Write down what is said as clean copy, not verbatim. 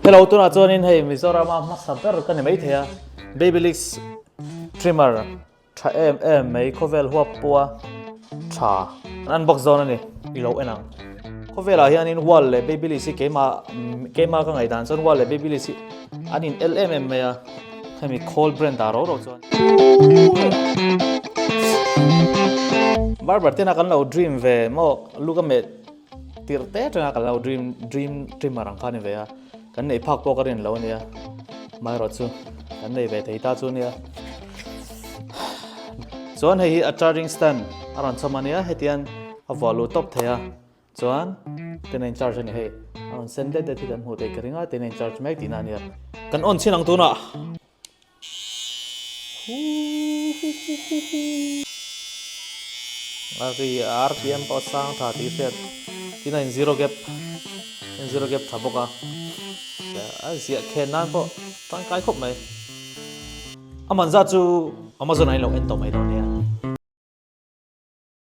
Hello tunah chuanin hei Mizorama hmasa ber ka ni maithei a, Babyliss trimmer tha em em mai khawvel huap pawha tha an unbox dawn a ni, i lo en ang. Khawvelah hianin Wal leh Babyliss hi keimah keimah ka ngaihdan chuan Wal leh Babyliss hi an in el em em mai a, hemi khawl brand ah ro ro chuan. Barber tena kan lo dream ve maw lu ka meh Tirh te atanga kan lo dream dream trimmer ang kha a ni ve a, kan neih phak pawh ka rin lo a nia, amaherawh chu kan nei ve thei ta chu a nia. Chuan hei hi a charging stand a rawn chhawm a nia, hetiang a vuah luh tawp thei a, chuan tin a in charge a ni hei, a rawn sen det det hi kan hmuh theih ka ring a, tin a in charge mek tihna a nia. Kan on chhin ang tunah. A ri RPM pawh a sang tha tih hriat tin a in zero gap in zero gap tha bawk a a ziah khen nan pawh tangkai khawp mai a man zat chu Amazon ah in lo en tawh mai dawn nia.